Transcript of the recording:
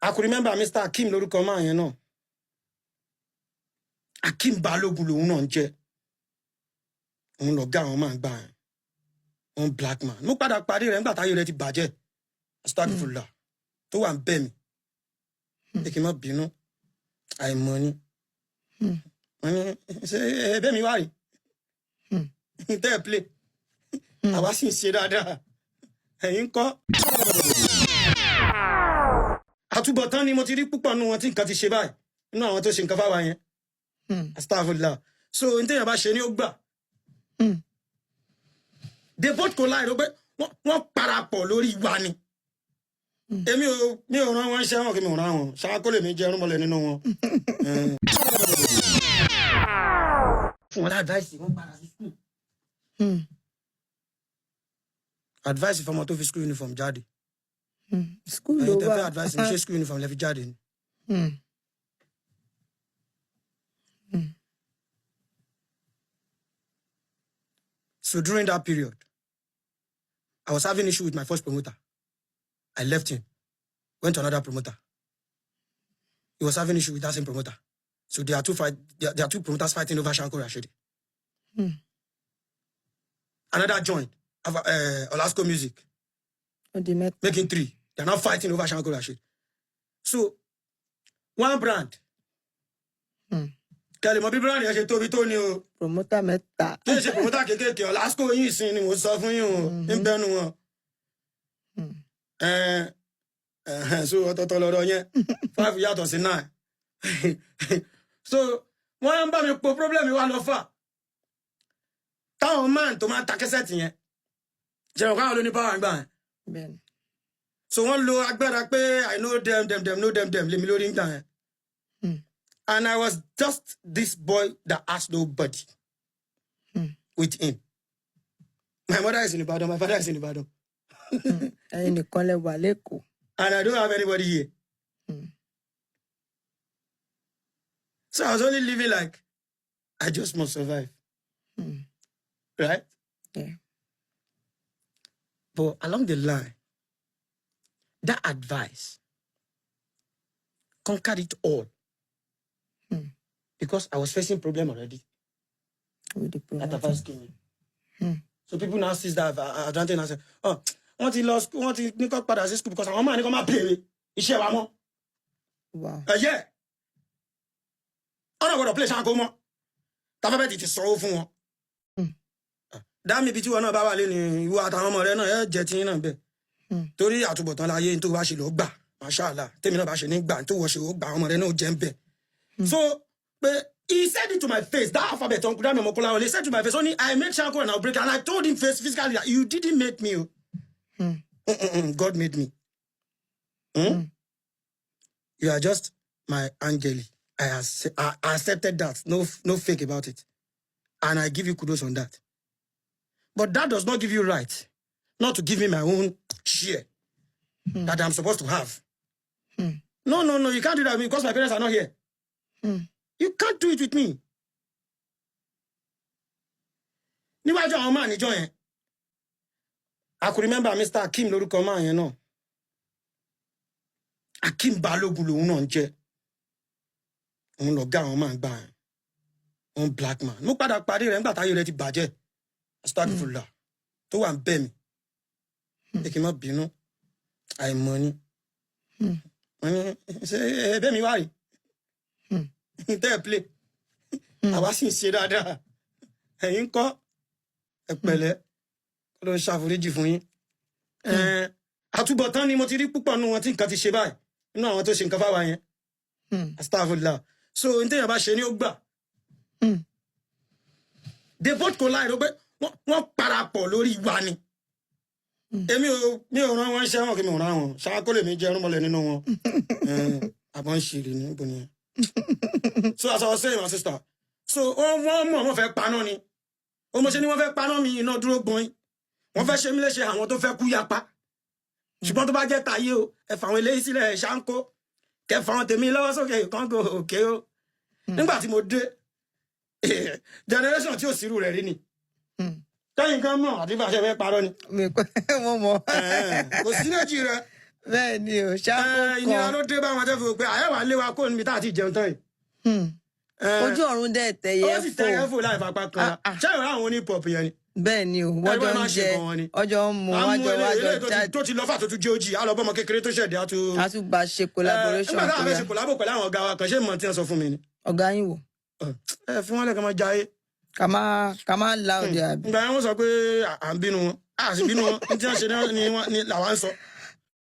I could remember Mr. Akeem lórúkọ máa yẹn náà. Akeem Balógun lòun náà ń jẹ́. Òun lọ̀gá àwọn máa ń gbà yẹn. Òun black man. Mo padà parí rẹ̀ nígbà táyé rẹ̀ ti bàjẹ́. Astagfirullah. Tó wà ń bẹ̀ mí. Pé kí n má bínú. Àìmọ̀ ni. Wọ́n ní ṣé ẹbẹ̀ mi wá rí? Tẹ́ ẹ play. Àwa sì ń ṣe dáadáa. Ẹ̀yin kọ́. Àtúbọ̀tán ni mo ti rí púpọ̀ nínú wọn tí nǹkan ti ṣe báyìí. Nínú àwọn tó ṣe nǹkan fáwa yẹn. Astagfirullah. So n téèyàn bá ṣe ni ó gbà. They both collide ó pé wọ́n parapọ̀ lórí wa ni. Èmi ò mi ò rán wọn ṣẹ́ wọn kí mi ò rán wọn. Ṣáko lèmi jẹ́ irúnmọlẹ̀ nínú wọn. Fún wọn lá advice, wọn padà sí school. Advice fọmọ tó fi school uniform jáde. School ló Ẹ̀yin tẹ́ wà. fẹ́ advice mi, ṣé school uniform lẹ fi jáde ni? So during that period, I was having issue with my first promoter. I left him, went to another promoter. He was having issue with that same promoter. So there are two promoters fighting over Shanko Rashidi. Another joined, Olasco Music, Ó di mẹ́ta. Making three. They are now fighting over Shanko Rashid. So one brand. Kẹ́lẹ̀ mọ bí brand yẹn ṣe tóbi tó ni o. Promoter mẹ́ta. Kí ẹ ṣe promoter kéékèèké. Olasco yìí sin ni mo sọ fún yín o, ń bẹnu wọn. Ẹ so ọ̀tọ̀ọ̀tọ̀ lọ́rọ̀ yẹn, five yàtọ̀ sí nine. So wọ́n ń bá mi po problem wa lọ fà. Táwọn man tó máa ń ta cassette yẹn, ṣe wọn káwọn ló ní power gbà yẹn. Bẹ́ẹ̀ni. So wọ́n lo agbára pé I know them, them, them know them, them lèmi lórí ń gbà yẹn. And I was just this boy that has nobody with him. My mother is in Ibadan, my father is in Ibadan. Ẹ̀yin nìkan lẹ wà lẹ́kọ̀ọ́. And I don't have anybody here. So I was only living like, I just must survive. Right? Yeah. But along the line, that advice conquered it all. Because I was facing problem already. With the That promoter. Advice came in. So people now see that advantage and say, "Oh, wọ́n ti lọ school, wọ́n ti ní kó padà sí school because àwọn máa ní kó máa bèrè iṣẹ́ wa mọ́." Ẹ̀yẹ́ ọ̀nà gbọ́dọ̀ play ṣáńkó mọ́. Tafẹ́fẹ́ ti sanwó fún wọn. Dá mi ibi tí wọn náà bá wà lẹ́nu, ìwọ àtàwọn ọmọ rẹ náà ẹ jẹ tí yín náà bẹ́ẹ̀. Torí àtúbọ̀tán láyé, tó bá ṣe lọ gbà, mashallah, tèmi náà bá ṣe ní gbà, tó wọ́ ṣe ó gbà, ọmọ rẹ náà ó jẹ́ ń bẹ̀. So pé he said it to my face, that alphabet, Uncle Dami Omokolawole, he said to my face, only I made Shanko and I'll break it. And I told him face physically that you didn't make me o. God made me. You are just my angel. I accepted that. No, no fake about it. And I give you kudos on that. But that does not give you right not to give me my own share that I'm supposed to have. No, no. You can't do that with me because my parents are not here. You can't do it with me. Níwájú àwọn máa níjọ́ yẹn, I could remember Mr. Akeem lórúkọ máa yẹn náà. Akeem Balógun lòun náà ń jẹ́. Òun lọ̀gá àwọn máa ń gbà yẹn. Òun black man. Mo padà parí rẹ̀ nígbà táyé rẹ̀ ti bàjẹ́. Astagfirullah. Tó wà ń bẹ̀ mí. Pé kí n má bínú. Àìmọ̀ ni. Wọ́n ní ṣé ẹbẹ̀ mi wá rí? Tẹ́ ẹ play. Àwa sì ń ṣe dáadáa. Ẹ̀yin kọ́, ẹ pẹ̀lẹ́. Kó ló ń ṣàforíjì fún yín. Àtúbọ̀tán ni mo ti rí púpọ̀ nínú wọn tí nǹkan ti ṣe báyìí. Nínú àwọn tó ṣe nǹkan fáwa yẹn. Astagfirullah. So n téèyàn bá ṣe ni ó gbà. They both collide ó pé wọ́n parapọ̀ lórí wa ni. Èmi ò mi ò rán wọn ṣẹ́ wọn kí mi ò rán wọn. Ṣáko lèmi jẹ́ irúnmọlẹ̀ nínú wọn. Àbọ̀ ń ṣìrì ní níbo nìyẹn. So as I was saying, my sister, so wọ́n mọ̀ wọ́n fẹ́ paná ni. Ó mọ̀ ṣe ni wọ́n fẹ́ paná mi, iná dúró gbọ́n. Wọ́n fẹ́ ṣe mí léṣe, àwọn tó fẹ́ kú yapa. Ṣùgbọ́n tó bá jẹ́ tayé o, ẹ fà àwọn eléyìí sílẹ̀ ṣáńkó. Kẹ fà àwọn tèmi lọ́wọ́ sókè kọ́ńgò òkè o. Nígbà tí mo dé, generation tí ò sírù rẹ̀ rí ni. Kẹ́yìn kan mọ̀ àti bá a ṣe fẹ́ parọ́ ni. Mi kò mo mọ̀. Kò sí méjì rẹ̀. Bẹ́ẹ̀ ni o, ṣáko Ìnira kan. ló dé bá wọn tẹ́ fi wò pé àyẹ̀wò alé wa kó níbi tá a ti jẹun tán yìí. Ẹ, Ojú ọ̀run dẹ̀ tẹ̀yẹ ó sì fò. tẹ̀yẹ fò láì fapá kan. Ah, ah. Ṣé ìwé àwọn oní pop yẹn ni? Bẹ́ẹ̀ ni o, wọ́n jọ Ẹgbẹ́ ń máa ṣe jẹ, nǹkan wọn ni. ọjọ́ ń mu, À ń wọ́n mú jọ wá eléyìí jọ eléyìí jáde. tó ti lọ fà tó tún jẹ́ òjì, á lọ bọ́mọ kékeré tó ṣẹ̀dá tó. A tún gba ṣe collaboration Nígbà tó táwọn fẹ́ yá. ṣe collabo pẹ̀lú àwọn ọ̀gá wa kan, ṣé mọ̀ tí wọ́n sọ fún mi ni? Ọ̀gá yín wò? Ẹ fi wọ́n lẹ́kàn máa jayé. Ká má la òde àbí? Ìgbà yẹn wọ́n sọ pé à ń bínú wọn, à sì bínú wọn, ní tí wọ́n ṣe ni làwa ń sọ.